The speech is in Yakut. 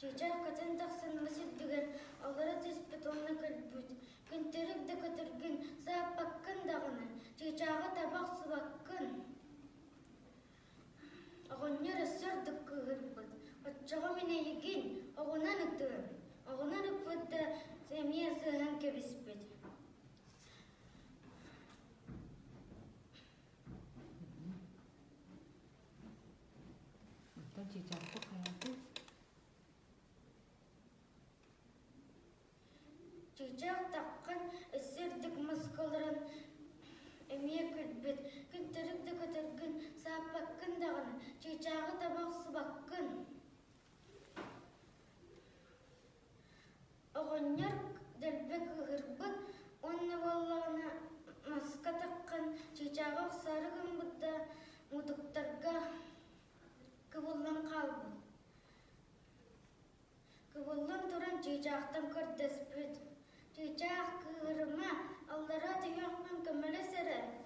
Чыычаах көтөн тахсан мас үрдүгэр олоро түспүт уонна көрбүт: күнтөрүк да көтөргүн, сааппаккын даҕаны, чыычааҕы таба охсубаккын. Оҕонньор өссө ордук кыыһырбыт: «Оччоҕо мин эйигин оҕунан ытыам» Оҕунан ыппыт да эмиэ сыһан кэбиспит. Оттон чыычаахпыт хайаатый? Чыычаах таххан өссө үрдүк маска олорон эмиэ күлбүт: «Күнтөрүк да көтөргүн, сааппаккын даҕаны, чыычааҕы таба охсубаккын» Оҕонньор дэлби кыыһырбыт уонна буоллаҕына маска таххан чыычааҕы охсоору гыммыт да мутуктарга кыбыллан хаалбыт. Кыбыллан туран чыычаахтан көрдөспүт: «Чыычаах, кыыһырыма, аллараа түһүөхпүн көмөлөс эрэ»